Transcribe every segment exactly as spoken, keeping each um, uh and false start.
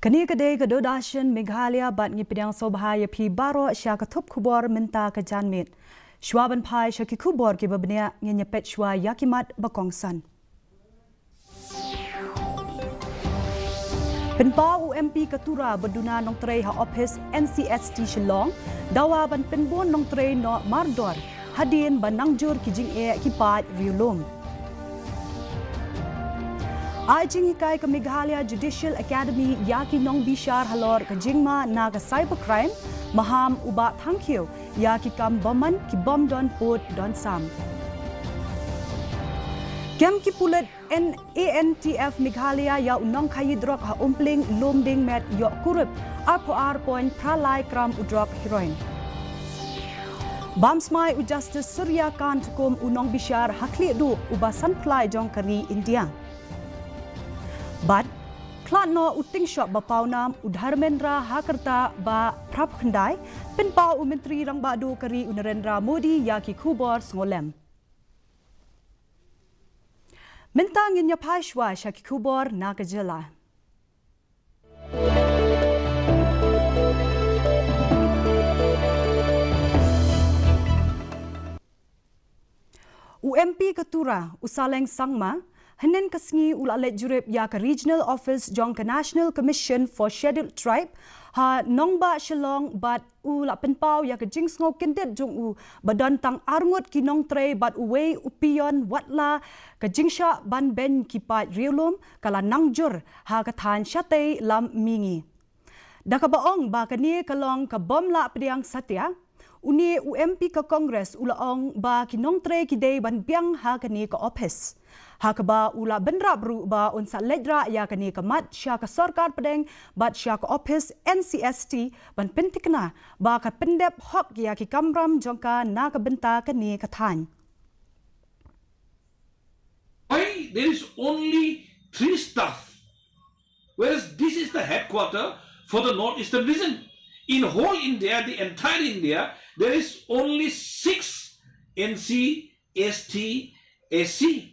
Kane ka dei ka Doordarshan Meghalaya bad ngi pdiang sngewbha ïa phi baroh sha ka thup khubor mynta ka janmiet. Shuwa ban phai sha ki khubor kiba bniah, ngin ïa peit shuwa ïa ki mat ba kongsan. Pynpaw u M P ka Tura ba duna nongtrei ha ophis N C S T Shillong, dawa ban pynbun nongtrei noh mardor hadien ba nangjur ki jingeh ki paid riewlum. Ai jinghikai ka Meghalaya Judicial Academy ïa ki nongbishar halor ka jingma na ka cybercrime, maham u Bah Thangkhiew ïa ki kam bymman ki bym don pud don sam. Kem ki pulit N A N T F Meghalaya ïa u nongkhaïi drok ha Umpling, Lumdieng met ïoh kurup arphew ar point phra lai gram u drok heroin. Bam smai u Justice Surya Kant kum u nongbishar ha khlieh duh uba sanphew lai jong ka ri India. Bad khlad noh u tingshop ba pawnam u Dharmendra ha ka rta ba phraphew khyndai, pynpaw u Myntri Rangbah Duh ka ri u Narendra Modi ïa ki khubor sngewlem. Mynta ngin ïa phai shuwa sha ki khubor na ka jylla. U M P ka Tura, u Saleng Sangma, hynnin ka sngi u la leit jurip ïa ka Regional Office jong ka National Commission for Scheduled Tribe ha nongbah Shillong bad u la pynpaw ïa ka jingsngew kyndit jong u ba don tang arngut ki nongtrei bad uwei u peon watla ka jingshah ban beiñ ki paid riewlum ka la nangjur ha ka thaiñ shatei lam mihngi. Da kaba ong ba kane ka long ka bym lah pdiang satia, une u M P ka Congress u la ong ba ki nongtrei ki dei ban biang ha kane ka ophis. Ha kaba u la bynrap ruh ba un sa leit rah ïa kane ka mat sha ka sorkar pdeng bad sha ka ophis N C S T ban pynthikna ba ka pyndep hok ïa ki kamram jong ka na ka bynta kane ka thaiñ. Why there is only three staff, whereas this is the headquarter for the North Eastern region. In whole India, the entire India, there is only six N C S T S C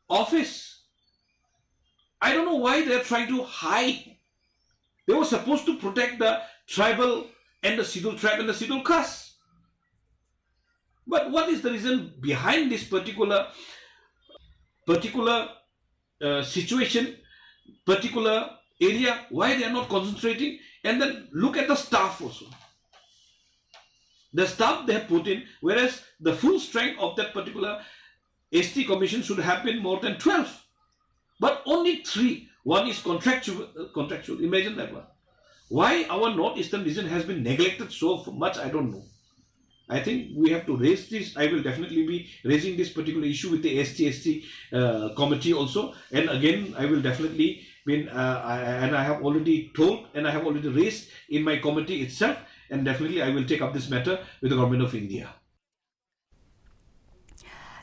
office. I don't know why they are trying to hide. They were supposed to protect the tribal and the scheduled tribe and the scheduled caste. But what is the reason behind this particular, particular uh, situation, particular area, why they are not concentrating? And then look at the staff also. The staff they have put in, whereas the full strength of that particular S T commission should have been more than twelve. But only three. One is contractual. Uh, contractual. Imagine that one. Why our North Eastern region has been neglected so much, I don't know. I think we have to raise this. I will definitely be raising this particular issue with the S T S T uh, committee also. And again, I will definitely mean, uh, I, and I have already told and I have already raised in my committee itself. And definitely, I will take up this matter with the Government of India.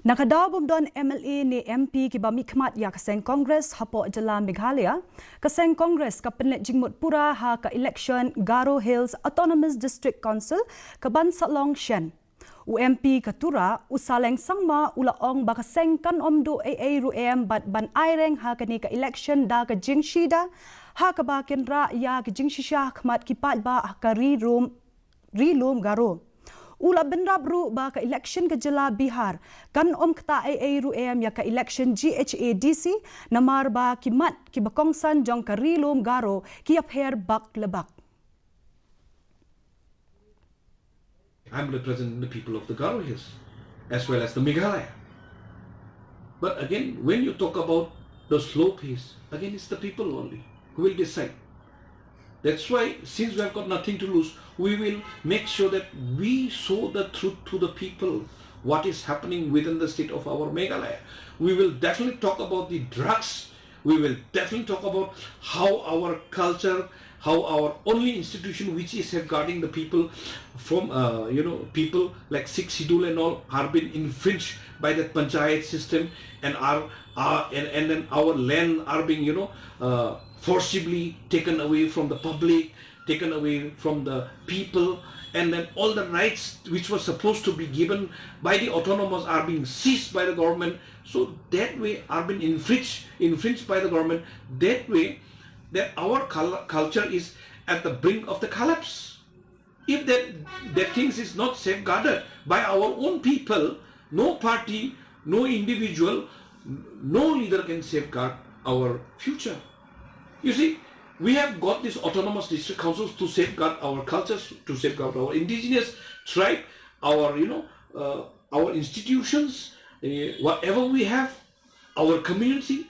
Na ka daw bym don M L A ne M P kiba mihkhmat ïa ka seng Congress hapoh jylla Meghalaya, ka seng Congress ka pynleit jingmut pura ha ka election Garo Hills Autonomous District Council kaban sa long shen. U M P ka Tura, u Saleng Sangma, u la ong ba ka seng kan ym duh ei ei ruh em bad ban aireng ha kane ka election da ka jingshida, ha kaba kin rah ïa ka jingshisha khmat ki paidbah ha ka ri lum, ri lum Garo. U la bynrap ruh ba ka election ka jylla Bihar kan ym ktah ei ei ruh em ïa ka election G H A D C, namar ba ki mat kiba kongsan jong ka ri lum Garo ki ïapher bak le bak. I'm representing the people of the Garo Hills as well as the Meghalaya. But again, when you talk about the slow pace, again, it's the people only who will decide. That's why, since we have got nothing to lose, we will make sure that we show the truth to the people what is happening within the state of our Meghalaya. We will definitely talk about the drugs. We will definitely talk about how our culture, how our only institution which is safeguarding the people from, uh, you know, people like Sixth Schedule and all are being infringed by that panchayat system and are, are and, and then our land are being, you know, uh, forcibly taken away from the public, taken away from the people, and then all the rights which were supposed to be given by the autonomous are being seized by the government. So that way are being infringed, infringed by the government. That way, that our cul- culture is at the brink of the collapse. If that, that things is not safeguarded by our own people, no party, no individual, no leader can safeguard our future. You see, we have got these autonomous district councils to safeguard our cultures, to safeguard our indigenous tribe, our, you know, uh, our institutions, uh, whatever we have, our community.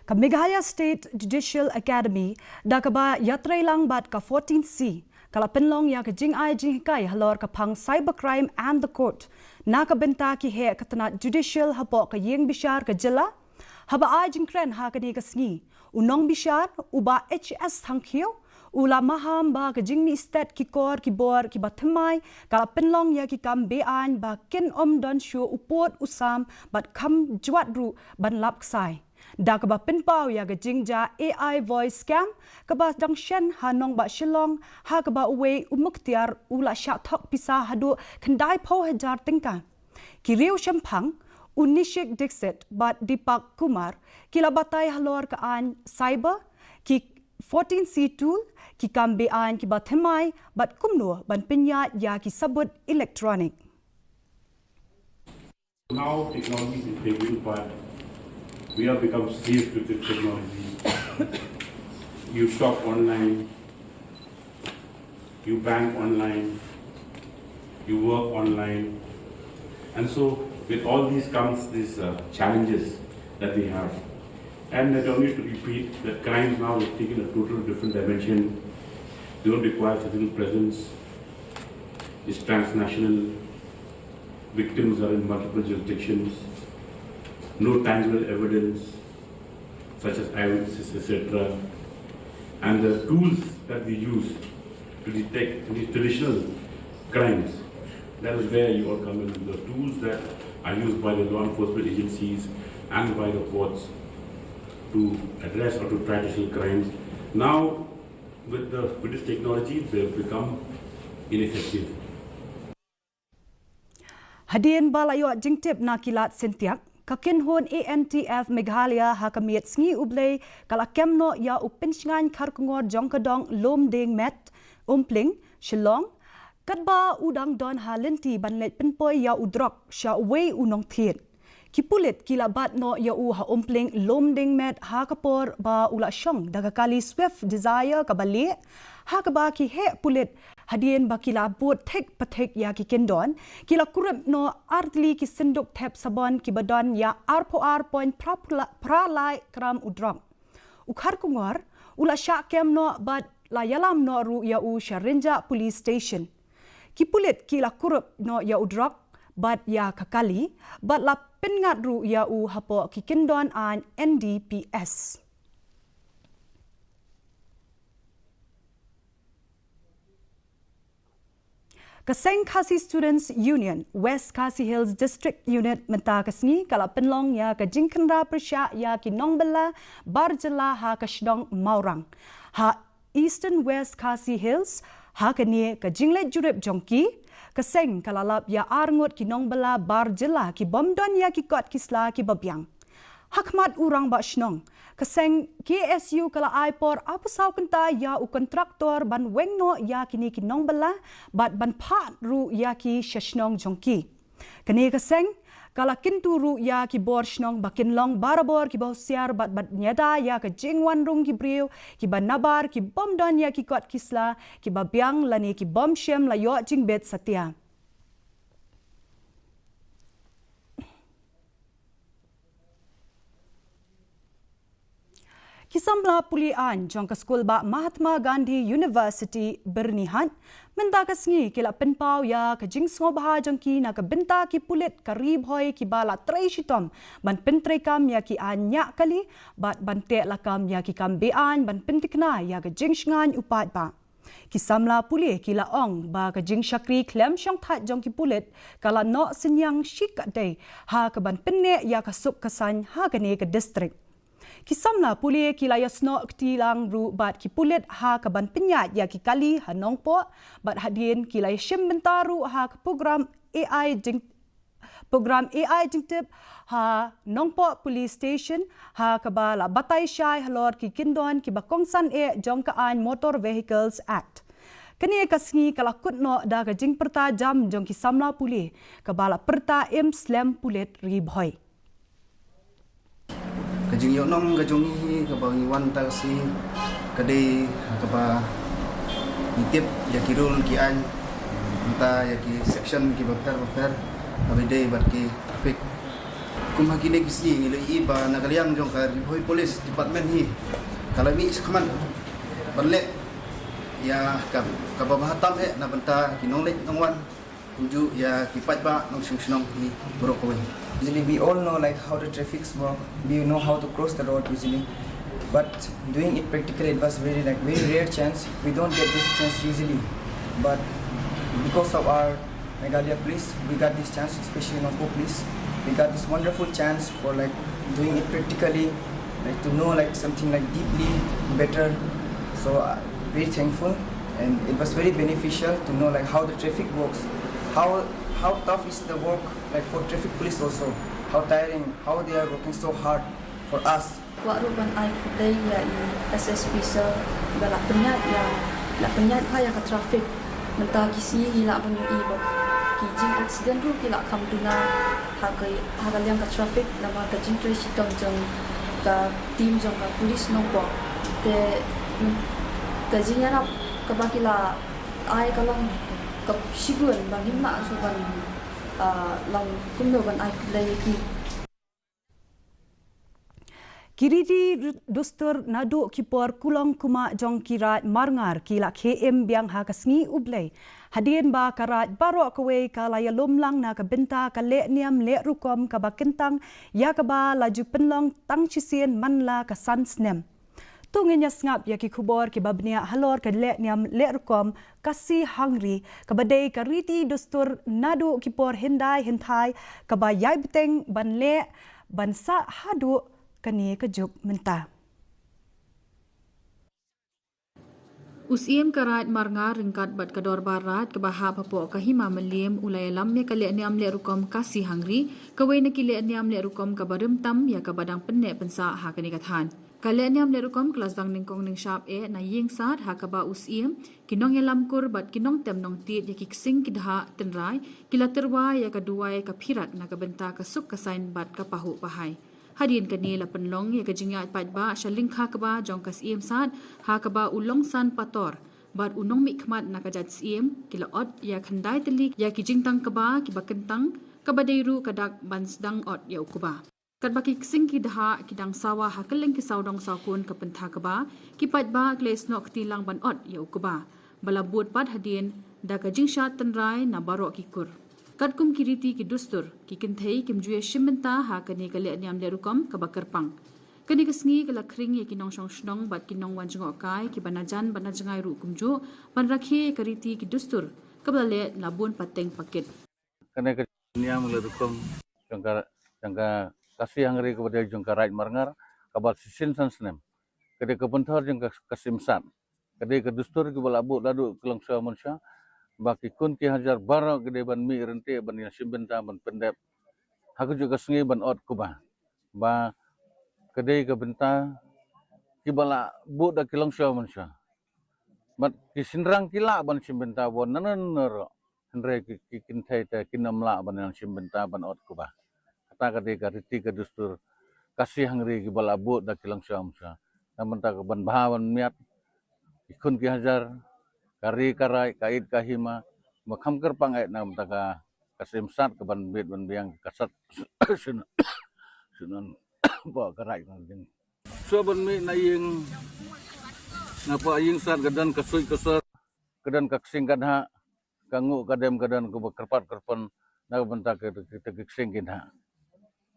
Ka Meghalaya State Judicial Academy, da kaba ïatreilang bad ka fourteen C, ka la pynlong ïa ka jingai jinghikai halor ka phang cybercrime and the court, na ka bynta ki heh ka tnat judicial hapoh ka ïing bishar ka jylla. Haba ai jingkren ha kane ka sngi, u nongbishar, u Bah H S Thangkhiew, u la maham ba ka jingmih stet ki kor ki bor kiba thymmai, ka la pynlong ïa ki kam be-aiñ ba kin ym don shuh u pud u sam bad kham jwat ruh ban lap ksai. Da kaba pynpaw ïa ka jingjia A I voice scam, kaba dang shen ha nongbah Shillong, ha kaba uwei u muktiar u la shah thok pisa haduh khyndai phew hajar tyngka. Ki riew shemphang, u Nishik Dixit bad Deepak Kumar, ki la batai halor ka aiñ cyber, ki fourteen C tool, ki kam be-aiñ kiba thymmai, bad kumno ban pynïaid ïa ki sabut electronic. Now technology is integral part. We have become slaves to this technology. You shop online, you bank online, you work online. And so with all these comes these uh, challenges that we have. And not only to repeat that crimes now have taken a total different dimension. They don't require physical presence. It's transnational. Victims are in multiple jurisdictions. No tangible evidence, such as eyewitnesses, et cetera. And the tools that we use to detect these traditional crimes, that is where you all come in. The tools that are used by the law enforcement agencies and by the courts to address or to try traditional crimes. Now, with, the, with this technology, they have become ineffective. Hadien ba la ïoh jingtip na ki lad syntiak, ka kynhun A N T F Meghalaya ha ka miet sngi U Blei ka la kem noh ïa u pynshngaiñ kharkongor jong ka dong Lumding Met, Umpling, Shillong, katba u dang don ha lynti ban leit pynpoi ïa u drok sha uwei u nongthied. Ki pulit ki la bat noh ïa u ha Umpling Lumding Met ha ka por ba u la shong da ka kali Swift Desire kaba lieh, ha kaba ki heh pulit hadien ba ki la bud thik pathik ïa ki kyndon, ki la kurup noh artylli ki synduk thep sabon kiba don ïa arphew ar point phra lai gram u drok. U kharkongor u la shah kem noh bad la ïalam noh ruh ïa u sha Rynjah Police Station. Ki pulit ki la kurup noh ïa u drok bad ïa ka kali, bad la pynngat ruh ïa u hapoh ki kyndon aiñ N D P S. Ka Seng Khasi Students Union, West Khasi Hills District Unit mynta ka sngi ka la pynlong ïa ka jingkhynra pyrshah ïa ki nongbylla bar jylla ha ka shnong Mawrang, ha Eastern West Khasi Hills. Ha kane ka jingleit jurip jong ki, ka seng ka la lap ïa arngut ki nongbylla bar jylla ki bym don ïa ki kot ki sla kiba biang. Ha khmat u rangbah shnong, ka seng K S U ka la ai por arphew saw kynta ïa u kontraktor ban weng noh ïa kine ki nongbylla bad ban phah ruh ïa ki sha shnong jong ki. Kane ka seng ka la kyntu ruh ïa ki bor shnong ba kin long barabor kiba husiar bad ban ïada ïa ka jingwan rung ki briew kiba nabar, ki bym don ïa ki kot ki sla, kiba biang lane ki bym shym la ïoh jingbit satia. Ki samla pule aiñ jong ka skul bah Mahatma Gandhi University Byrnihat mynta ka sngi ki la pynpaw ïa ka jingsngewbha jong ki na ka bynta ki pulit ka Ri Bhoi kiba la trei shitom ban pyntreikam ïa ki aiñ ñiah kali bad ban teh lakam ïa ki kam be-aiñ ban pyntikna ïa ka jingshngaiñ u paidbah. Ki samla pule ki la ong ba ka jingshakri khlem shongthait jong ki pulit ka la noh synñiang shikatdei ha ka ban pynneh ïa ka suk ka saiñ ha kane ka distrik. Ki samla pule ki la ïasnoh kti lang ruh bad ki pulit ha ka ban pynïaid ïa ki kali ha Nongpoh bad hadien ki la ïashim bynta ruh ha ka program A I jing Program A I jingtip ha Nongpoh Police Station ha kaba la batai shai halor ki kyndon kiba kongsan eh jong ka aiñ Motor Vehicles Act. Kane ka sngi ka la kut noh da ka jingpyrta jam jong ki samla pule kaba la pyrta im slem pulit Ri Bhoi. Ka jingïohnong ka jong ngi hi kaba ngi wan ta ka sngi ka dei kaba ngi tip ïa ki rule ki aiñ, mynta ïa ki section kiba pher ba pher kaba dei bad ki traffic. Kum ha kine ki sngi ngi la ïohi ba na ka liang jong ka Ri Bhoi Police Department hi ka la mih shakhmat ban leh ïa ka kaba bha tam eh na bynta ki nongleit nongwan, kumjuh ïa ki paidbah nongshong shnong hi baroh kawei. Usually, we all know, like, how the traffics work. We know how to cross the road usually, but doing it practically, it was very, like, very rare chance. We don't get this chance usually, but because of our Meghalaya police, we got this chance, especially Nongpoh police. We got this wonderful chance for, like, doing it practically, like, to know, like, something, like, deeply better. So, uh, very thankful, and it was very beneficial to know, like, how the traffic works, how how tough is the work, like, for traffic police also, how tiring, how they are working so hard for us. Kwah ruh ban ai khublei ïa i S S P sir ba la pynïaid ïa, la pynïaid bha ïa ka traffic. Mynta ki sngi ngi lah ban ïohi ba ki jing accident ruh ki la kham duna ha ka, ha ka liang ka traffic namar ka jingtrei shitom jong ka team jong ka police Nongpoh. Te, mm, ka jingïarap kaba ki la ai ka long ka shibun ba ngim lah shuh ban, ah, long kumno ban ai khublei ïa ki. Ki riti dustur naduh ki por kulong kumah jong ki Raid Marngar ki la khie im biang ha ka sngi U Blei, hadien ba ka Raid baroh kawei ka la ïalum lang na ka bynta ka leh niam leh rukom kaba kyntang ïa kaba la ju pynlong tang shisien man la ka san snem. To ngin ïa sngap ïa ki khubor kiba bniah halor ka leh niam leh rukom Khasi Hungary, kaba dei ka riti dustur naduh ki por hyndai hynthai kaba ïai bteng ban leh ban sah haduh kane ka juk mynta. U Syiem ka Raid Marngar ryngkat bad ka Dorbar Raid kaba hap hapoh ka Hima Mylliem u la ïalam ïa ka leh niam leh rukom Khasi Hungary, kawei na ki leh niam leh rukom kaba rim tam ïa kaba dang pynneh pynsah ha kane ka thaiñ. Ka leh niam leh rukom ka la sdang nyngkong nyngshap eh na ïing sad ha kaba u Syiem, ki nongïalam kur bad ki nongtem nongtied ïa ki ksing ki dhah tynrai ki la tyrwa ïa ka duwai ka phirat na ka bynta ka suk ka saiñ bad ka pahuh pahai. Hadien kane la pynlong ïa ka jingïaid paidbah sha lyngkha kba jong ka Syiem sad ha kaba u Longsan Pator bad u nongmihkhmat na ka jait Syiem ki la ot ïa khyndai tylli ïa ki jingtang kba kiba kyntang, kaba dei ruh ka dak ban sdang ot ïa u kba. Katba ki ksing ki dhah ki dang sawa ha kylleng ki sawdong sawkun ka pynthakba, ki paidbah ki la ïasnoh kti lang ban ot ïa u kba ba la bud pat hadien da ka jingshad tynrai na baroh ki kur. Katkum ki riti ki dustur, ki kynthei kim ju ïashim bynta ha kane ka leh niam leh rukom kaba kyrpang. Kane ka sngi ka la khring ïa ki nongshong shnong bad ki nongwan jngohkai kiba na jan bad na jngai ruh kumjuh ban rakhe ïa ka riti ki dustur kaba la leh la bun pateng pakit. Kane ka niam leh rukom jong ka, jong ka Khasi Hungary kaba dei jong ka Raid Marngar kaba shisien san snem. Ka dei ka pynthor jong ka, ka Syiem sad. Ka dei ka dustur kiba la buh naduh ki longshaw mynshuwa ba ki khun ki hajar baroh ki dei ban mih ryntih ban ïashim bynta ban pyndep ha kajuh ka sngi ban ot kba. Ba ka dei ka bynta kiba la buh da ki longshaw mynshuwa. Bad ki shynrang ki lah ban shim bynta bad nangne nangne ruh. Hynrei ki, ki kynthei te kin ym lah ban ïashim bynta ban ot kba. Kata ka dei ka riti ka dustur Khasi Hungary kiba la buh da ki longshaw mynshuwa. Na bynta ka ban bha ban miat ki khun ki hajar, ka ri ka raid, ka ïit ka hima, ba kham kyrpang eh na bynta ka, ka Syiem sad ka ban bit ban biang ka sad shnong, shnong ba ka raid ka jing. Shuwa ban mih na ïing, na poh ïing sad ka don ka suit ka sor, ka don ka ksing ka dhah, ka nguh ka dem ka don kaba kyrpad kyrpon na ka bynta ka, ka, ka ksing ki dhah.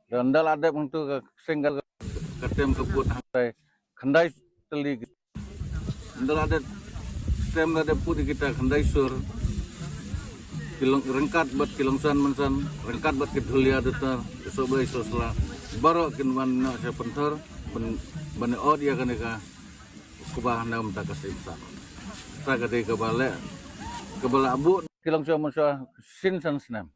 Don da la dep hangtu ka ksing ka, ka tem ka put hangtai khyndai tylli ki. Don da la dep tem la dep put kita khyndai sur. Ki long ryngkat bad ki longsan mynsan, ryngkat bad ki dhulia datar, ki sohblei sohsla. Baroh kin wan na sha pynthor ban, ban ot ïa kane ka kba na bynta ka Syiem sad. Ta ka dei kaba leh, kaba la buh ki longshaw mynshuwa shisien san snem.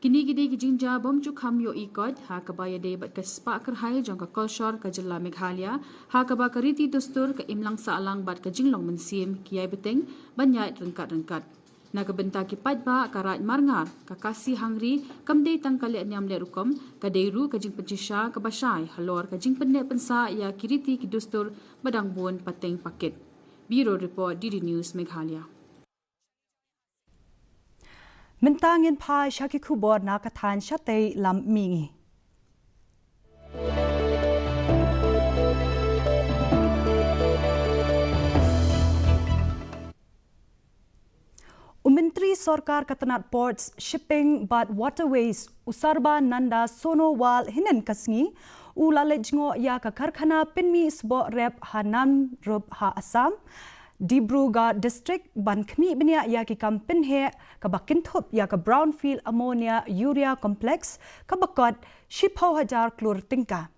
Kine ki dei ki jingjia bym ju kham ïohi koit, ha kaba ïadei bad ka spah kyrhai jong ka kolshor ka jylla Meghalaya, ha kaba ka riti dustur, ka imlang sahlang bad ka jinglong mynsiem ki ïai bteng ban ïaid ryngkat ryngkat. Na ka bynta ki paidbah ka Raid Marngar, ka Khasi Hungary kam dei tang ka leh niam leh rukom, ka dei ruh ka jingpynshisha kaba shai halor ka jingpyneh pynsah ïa ki riti ki dustur ba dang bun pateng pakit. Bureau Report, D D News Meghalaya. Mynta ngin phai sha ki khubor na ka thaiñ shatei lam mihngi. U Myntri Sorkar ka tnat Ports, Shipping bad Waterways, u Sarbananda Sonowal, hynnin ka sngi u la leit jngoh ïa ka karkhana pynmih sboh rep ha Namrup ha Assam, Dibrugarh District, ban khmih bniah ïa ki kam pynheh kaba kynthup ïa ka Brownfield Ammonia Urea Complex kaba kot shiphew hajar klur tyngka.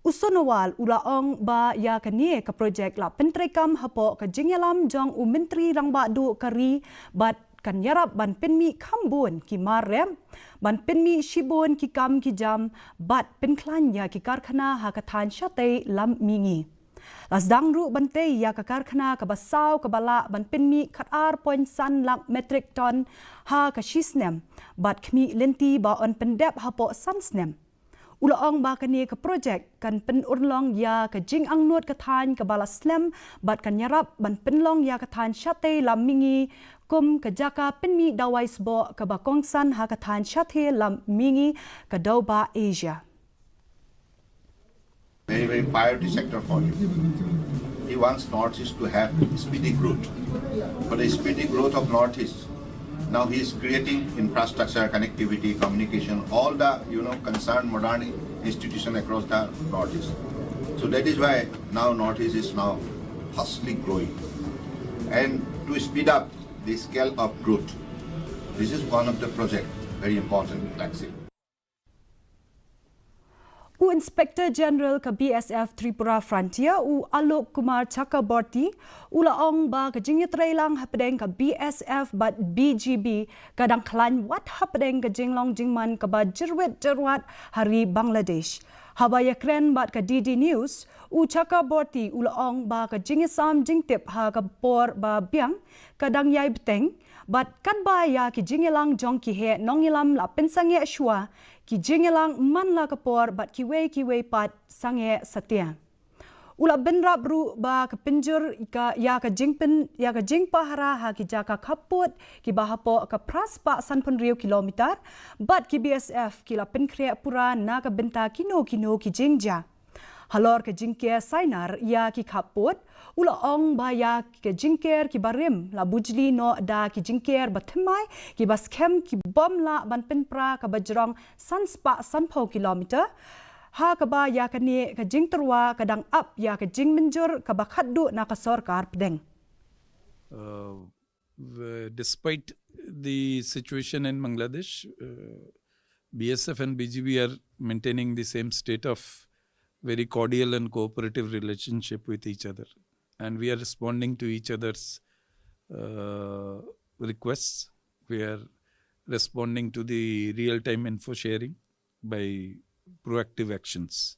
U Sonowal u la ong ba ïa kane ka projek la pyntreikam hapoh ka jingïalam jong u Myntri Rangbah Duh ka ri bad kan ïarap ban pynmih kham bun ki mar rep, ban pynmih shibun ki kam ki jam bad pynkhlaiñ ïa ki karkhana ha ka thaiñ shatei lam mihngi. La sdang ruh ban tei ïa ka karkhana kaba saw kaba lah ban pynmih khatar point san lak metric ton ha ka shi snem bad khmih lynti ba yn pyndep hapoh san snem. U la ong ba kane ka projek kan pynurlong ïa ka jingangnud ka thaiñ kaba la slem bad kan ïarap ban pynlong ïa ka thaiñ shatei lam mihngi kum ka jaka pynmih dawai sboh kaba kongsan ha ka thaiñ shatei lam mihngi ka dewbah Asia. Very, very priority sector for him. He wants Northeast to have speedy growth. For the speedy growth of Northeast, now he is creating infrastructure, connectivity, communication, all the, you know, concerned modern institution across the Northeast. So that is why now Northeast is now fastly growing. And to speed up the scale of growth, this is one of the project, very important, flagship. U Inspector General ka B S F Tripura Frontier, u Alok Kumar Chakraborty, u la ong ba ka jingïatreilang hapdeng ka B S F bad B G B ka dang khlaiñ wat hapdeng ka jinglong jingman kaba jyrwit jyrwat ha ri Bangladesh. Haba ïakren bad ka D D News, u Chakraborty u la ong ba ka jingïasam jingtip ha ka por ba biang ka dang ïai bteng, bad katba ïa ki jingïalang jong ki heh nongïalam la pynsangeh shuwa, ki jingïalang man la ka por bad kiwei kiwei pat sangeh satia. U la bynrap ruh ba ka pynjur ka, ïa ka jingpyn, ïa ka jingpahara ha ki jaka khappud kiba hapoh ka phra spah sanphew hynriew kilometer, bad ki B S F ki la pynkhreh pura na ka bynta kino kino ki jingjia. Halor ka jingker sainar ïa ki khappud, u la ong ba ïa ka jingker kiba rim la bujli noh da ki jingker ba thymmai kiba skhem ki bym lah ban pynpra kaba jrong san spah sanphew kilometer, ha kaba ïa kane ka jingtyrwa ka dang ap ïa ka jingmynjur kaba khatduh na ka sorkar pdeng. Uh, w-, despite the situation in Bangladesh, uh, B S F and B G B are maintaining the same state of very cordial and cooperative relationship with each other. And we are responding to each other's, uh, requests. We are responding to the real-time info sharing by proactive actions.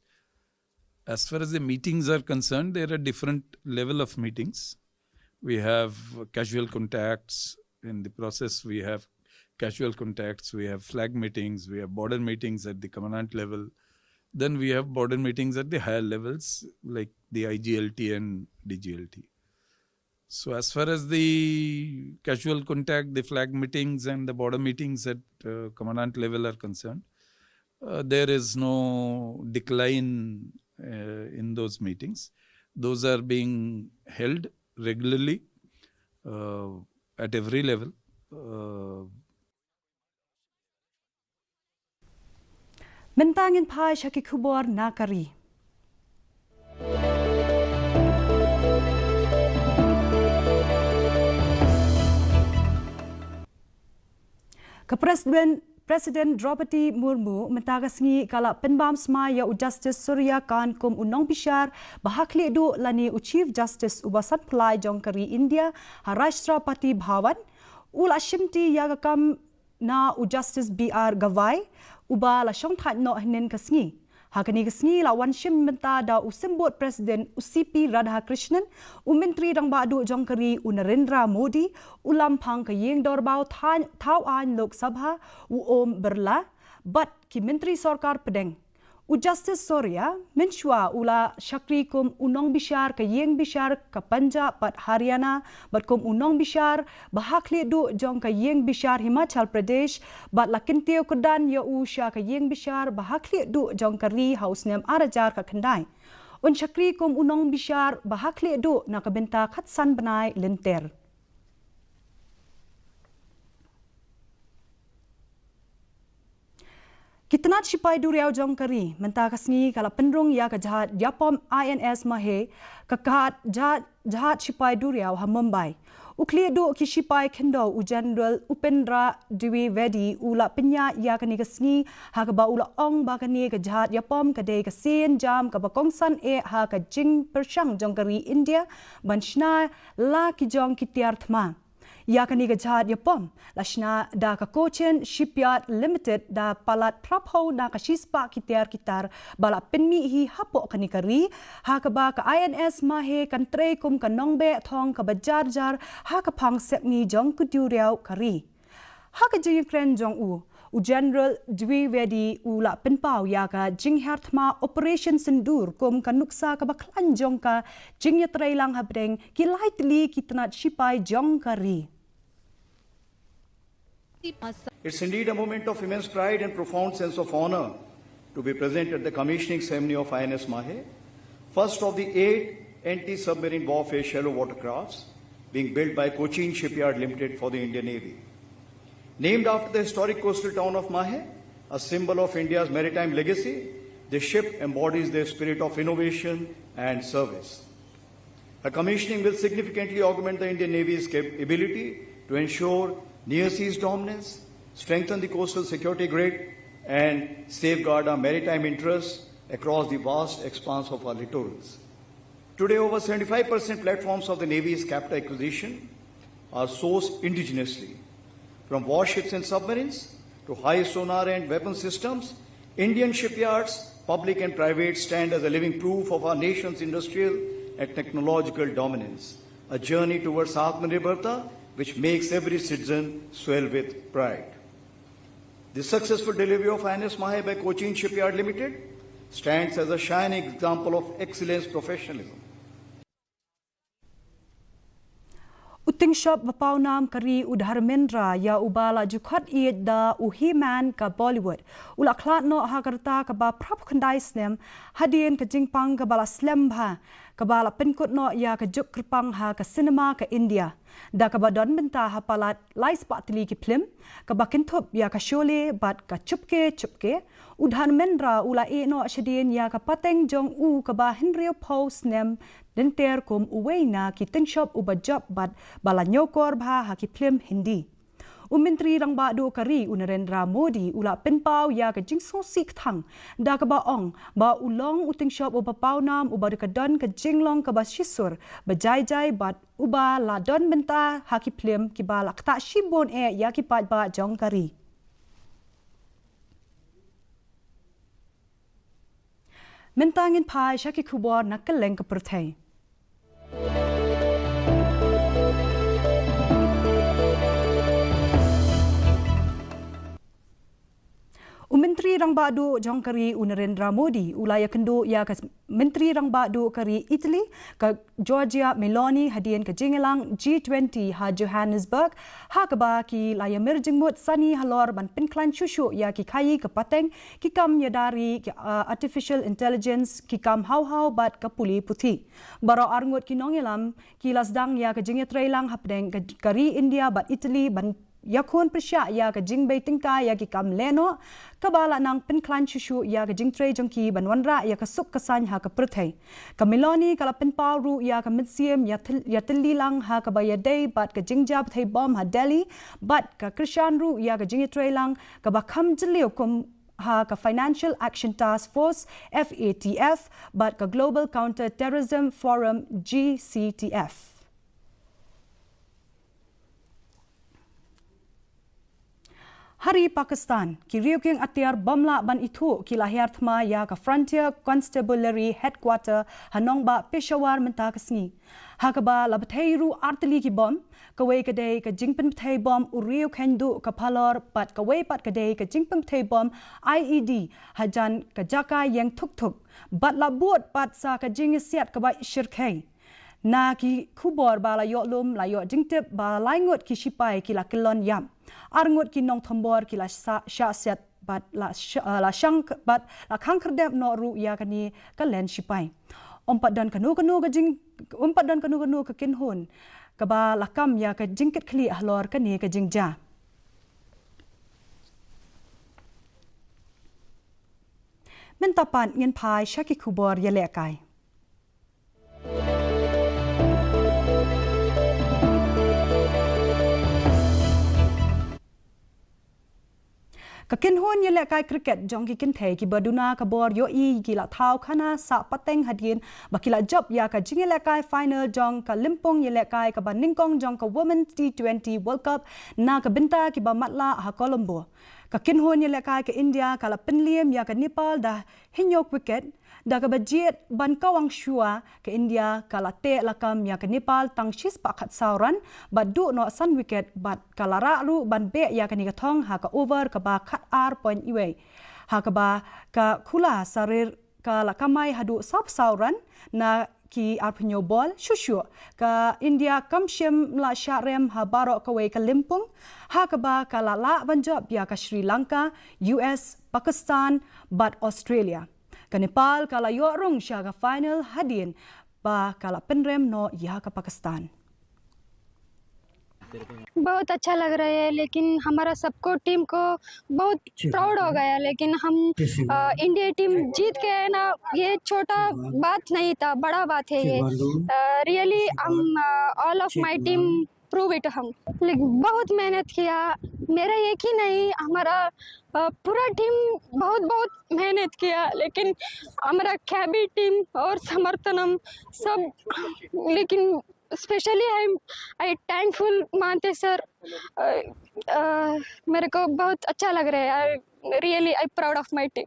As far as the meetings are concerned, there are different level of meetings. We have casual contacts. In the process, we have casual contacts, we have flag meetings, we have border meetings at the commandant level. Then we have border meetings at the higher levels, like the I G L T and D G L T. So as far as the casual contact, the flag meetings and the border meetings at, uh, commandant level are concerned, uh, there is no decline, uh, in those meetings. Those are being held regularly, uh, at every level. Uh, Mynta ngin phai sha ki khubor na ka ri. Ka President, President Droupadi Murmu mynta ka sngi ka la pynbam smai ïa u Justice Surya Kant kum u nongbishar ba ha khlieh duh lane u Chief Justice uba sanphew lai jong ka ri India ha Rashtrapati Bhavan. U la shimti ïa ka kam na u Justice B R Gavai, uba la shongthait noh hynnin ka sngi. Ha kane ka sngi la wan shim bynta da u Symbud President u C P Radhakrishnan, u Myntri Rangbah Duh jong ka ri u Narendra Modi, u Lamphang ka Ïing Dorbar Thaw Aiñ Lok Sabha u Om Birla, bad ki Myntri Sorkar Pdeng. U Justice Surya mynshuwa u la shakri kum u nongbishar ka Ïing Bishar ka Punjab bad Haryana, bad kum u nongbishar ba ha khlieh duh jong ka Ïing Bishar Himachal Pradesh, bad la kyntiew kyrdan ïa u sha ka Ïing Bishar ba ha khlieh duh jong ka ri ha u snem ar hajar khyndai. Un shakri kum u nongbishar ba ha khlieh duh na ka bynta khatsan bnai lynter. Ki tnat shipai duriaw jong ka ri, mynta ka sngi ka la pynrung ïa ka jahaj ïapom I N S Mahe, ka khad jahaj, jahaj shipai duriaw ha Mumbai. U khlieh duh ki shipai khyndew u General Upendra Dwivedi u la pynïaid ïa kane ka sngi, ha kaba u la ong ba kane ka jahaj ïapom ka dei ka sien jam kaba kongsan eh ha ka jingpyrshang jong ka ri India ban shna la ki jong ki tiar thma. Ïa kane ka jahaj ïapom la shna da ka Cochin Shipyard Limited da palat phraphew na ka shispah ki tiar ki tar ba la pynmih hi hapoh kane ka ri, ha kaba ka I N S Mahe kan trei kum ka nongbeh thong kaba jar jar ha ka phang sepngi jong ka duriaw ka ri. Ha ka jingïakren jong u, u General Dwivedi u la pynpaw ïa ka jinghiar thma Operation Sindoor kum ka nuksa kaba khlaiñ jong ka jingïatreilang hapdeng ki lai tylli ki tnat shipai jong ka ri. It's indeed a moment of immense pride and profound sense of honor to be present at the commissioning ceremony of I N S Mahe, first of the eight anti-submarine warfare shallow water crafts being built by Cochin Shipyard Limited for the Indian Navy. Named after the historic coastal town of Mahe, a symbol of India's maritime legacy, this ship embodies the spirit of innovation and service. Her commissioning will significantly augment the Indian Navy's cap-, ability to ensure near seas dominance, strengthen the coastal security grid, and safeguard our maritime interests across the vast expanse of our littorals. Today, over seventy-five percent platforms of the Navy's capital acquisition are sourced indigenously. From warships and submarines to high sonar and weapon systems, Indian shipyards, public and private, stand as a living proof of our nation's industrial and technological dominance, a journey towards Atmanirbharta which makes every citizen swell with pride. The successful delivery of I N S Mahe by Cochin Shipyard Limited stands as a shining example of excellence professionalism. U tyngshop ba pawnam ka ri u Dharmendra, ïa uba la ju khot ïeit da u He-Man ka Bollywood, u la khlad noh ha ka rta kaba phraphew khyndai snem, hadien ka jingpang kaba la slem bha, kaba la pynkut noh ïa ka juk kyrpang ha ka cinema ka India, da kaba don bynta ha palat lai spah tylli ki phlim, kaba kynthup ïa ka Sholay bad ka Chupke Chupke. U Dharmendra u la ïeh noh shadien ïa ka pateng jong u kaba hynriewphew snem lynter kum uwei na ki tyngshop uba jop bad ba la ñiewkor bha ha ki phlim Hindi. U Myntri Rangbah Duh ka ri u Narendra Modi u la pynpaw ïa ka jingsngewsih kthang, da kaba ong ba u long u tyngshop uba pawnam uba ka don ka jinglong kaba shisur ba jai jai bad uba la don bynta ha ki phlim kiba la ktah shibun eh ïa ki paidbah jong ka ri. Mynta ngin phai sha ki khubor na kylleng ka pyrthei. U Myntri Rangbah Duh jong ka ri u Narendra Modi u la ïakynduh ïa ka Myntri Rangbah Duh ka ri Italy ka Giorgia Meloni hadien ka jingïalang G twenty ha Johannesburg, ha kaba ki la ïamir jingmut sani halor ban pynkhlaiñ shuh shuh ïa ki khaïi ka pateng, ki kam ïada ri, ki, ah, artificial intelligence, ki kam haw haw bad ka pule puthi. Baroh arngut ki nongïalam ki la sdang ïa ka jingïatreilang hapdeng ka, ka ri India bad Italy ban ïakhun pyrshah ïa ka jingbei tyngka ïa ki kam lehnoh, kaba la nang pynkhlaiñ shuh shuh ïa ka jingtrei jong ki ban wanrah ïa ka suk ka saiñ ha ka pyrthei. Ka Meloni ka la pynpaw ruh ïa ka mynsiem ïa tyl-, ïatylli lang ha kaba ïadei bad ka jingjia bthei bom ha Delhi, bad ka kyrshan ruh ïa ka jingïatreilang kaba kham jylliew kum ha ka Financial Action Task Force, F A T F, bad ka Global Counter Terrorism Forum, G C T F. Ha ri Pakistan, ki riew kieng atiar bym lah ban ithuh ki la hiar thma ïa ka Frontier Constabulary Headquarter ha nongbah Peshawar mynta ka sngi. Ha kaba la bthei ruh artylli ki bom, kawei ka dei ka jingpynbthei bom u riew kheiñ duh ka phalor bad kawei pat ka dei ka jingpynbthei bom I E D hajan ka jaka ïeng thuk thuk. Bad la bud pat sa ka jingïasiat kaba shyrkhei. Na ki khubor ba la ïoh lum la ïoh jingtip ba lai ngut ki shipai ki la kyllon ïap. Ar ngut ki nongthombor ki la sa- shah siat bad la sh- eh, la shang bad la khang khyrdep noh ruh ïa kane ka len shipai. Ym pat don kano kano ka jing ym pat don kano kano ka kynhun kaba la kam ïa ka jingkitkhlieh halor kane ka jingjia. Mynta pat ngin phai sha ki khubor ïalehkai. Ka kynhun ïalehkai cricket jong ki kynthei kiba duna ka bor ïohi ki la thaw khana sah pateng hadien ba ki la jop ïa ka jingïalehkai final jong ka lympung ïalehkai kaba nyngkong jong ka Women's T twenty World Cup na ka bynta kiba matlah ha Colombo. Ka kynhun ïalehkai ka India ka la pynliem ïa ka Nepal da hynñiew wicket, da kaba jied ban kawang shuwa ka India ka la teh lakam ïa ka Nepal tang shispah khatsaw run bad duh noh san wicket bad ka la rah ruh ban beh ïa kane ka thong ha ka over kaba khatar point iwei. Ha kaba ka Khula Sarir ka la kamai haduh sawphew saw run na ki arphew hynñiew ball. Shuh shuh ka India kam shym la shah rem ha baroh kawei ka lympung, ha kaba ka la lah ban jop ïa ka Sri Lanka, U S, Pakistan bad Australia. Ka Nepal ka la ïoh rung sha ka final hadien ba ka la pynrem noh ïa ka Pakistan. बहुत अच्छा लग रहा है, लेकिन हमारा सबको, टीम को बहुत प्राउड हो गया। लेकिन हम इंडिया टीम जीत के है ना, ये छोटा बात नहीं था, बड़ा बात है ये। रियली, हम ऑल ऑफ माय टीम प्रूव इट। हम लेकिन बहुत मेहनत किया, मेरा एक ही नहीं, हमारा पूरा टीम बहुत बहुत मेहनत किया, लेकिन हमारा कैबी टीम और समर्थनम सब, लेकिन स्पेशली आई आई थैंकफुल मानते सर। मेरे को बहुत अच्छा लग रहा है। आई रियली आई प्राउड ऑफ माय टीम।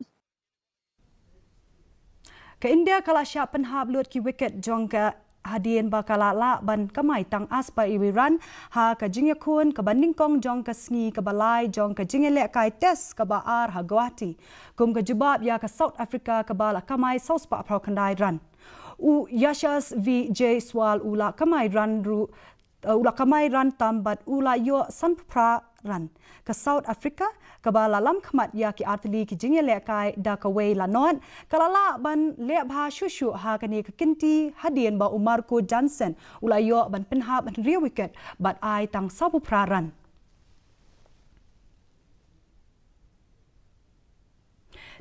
Ka India ka la shah pynhap lut ki wicket jong ka hadien ba ka la lah ban kamai tang arspah iwei run ha ka jingïakhun kaba nyngkong jong ka sngi kaba lai jong ka jingïalehkai test kaba ar ha Guwahati. Kum ka jubab ïa ka South Africa kaba la kamai sawspah phraphew khyndai run. U Yashasvi Jaiswal u la kamai run ruh, u la kamai run tam bad u la ïoh sanphew phra run. Ka South Africa kaba la lam khmat ïa ki artylli ki jingïalehkai da kawei la not, ka la lah ban leh bha shuh shuh ha kane ka kynti hadien ba u Marco Jansen u la ïoh ban pynhap hynriew wicket bad ai tang sawphew phra run.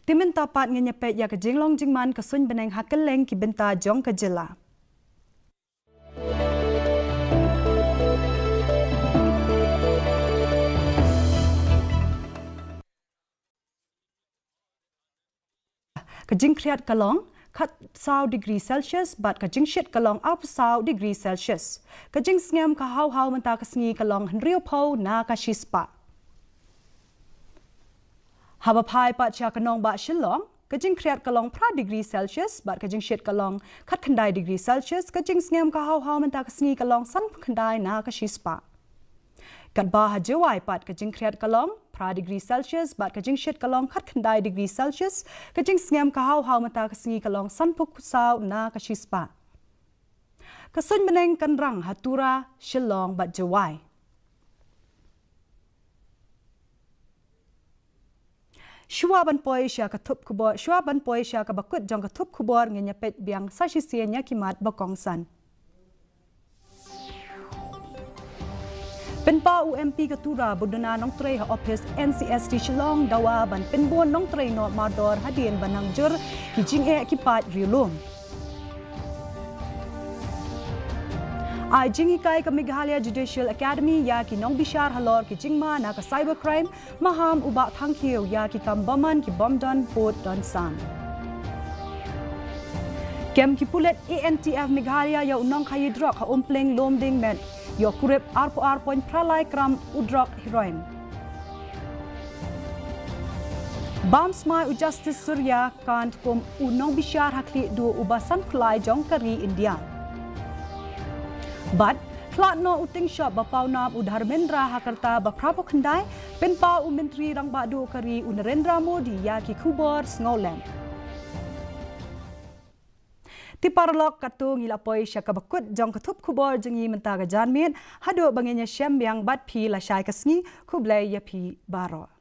Te mynta pat ngin ïa peit ïa ka jinglong jingman ka suiñ bneng ha kylleng ki bynta jong ka jylla. Ka jingkhriat ka long khatsaw degree Celsius bad ka jingshit ka long arphew saw degree Celsius. Ka jingsngem ka haw haw mynta ka sngi ka long hynriewphew na ka shispah. Haba phai pat sha ka nongbah Shillong, ka jingkhriat ka long phra degree Celsius bad ka jingshit ka long khatkhyndai degree Celsius. Ka jingsngem ka haw haw mynta ka sngi ka long sanphew khyndai na ka shispah. Katba ha Jowai pat ka jingkhriat ka long phra degree Celsius bad ka jingshit ka long khatkhyndai degree Celsius. Ka jingsngem ka haw haw mynta ka sngi ka long sanphew saw na ka shispah. Ka suiñ bneng kan rang ha Tura, Shillong bad Jowai. Shuwa ban poi sha ka thup khubor, shuwa ban poi sha kaba kut jong ka thup khubor, ngin ïa peit biang sa shisien ïa ki mat ba kongsan. Pynpaw u M P ka Tura ba duna nongtrei ha ophis N C S T Shillong dawa ban pynbun nongtrei noh mardor hadien ba nang jur ki jingeh ki paid riewlum. Ai jinghikai ka Meghalaya Judicial Academy ïa ki nongbishar halor ki jingma na ka cybercrime, maham u Bah Thangkhiew ïa ki kam bymman ki bym don pud don sam. Kem ki pulit A N T F Meghalaya ïa u nongkhaïi drok ha Umpling Lumding met, ïoh kurup arphew ar point phra lai gram u drok heroin. Bam smai u Justice Surya Kant kum u nongbishar ha khlieh duh uba san phew lai jong ka ri India. Bad khlad noh u tyngshop ba pawnam u Dharmendra ha ka rta ba phra phew khyndai, pynpaw u Myntri Rangbah Duh ka ri u Narendra Modi ïa ki khubor sngewlem. Te paralok, katto ngi la poi sha kaba kut jong ka thup khubor jong ngi mynta ka janmiet, haduh ba ngin ïashem biang bad phi lashai ka sngi, khublei ïa phi baroh.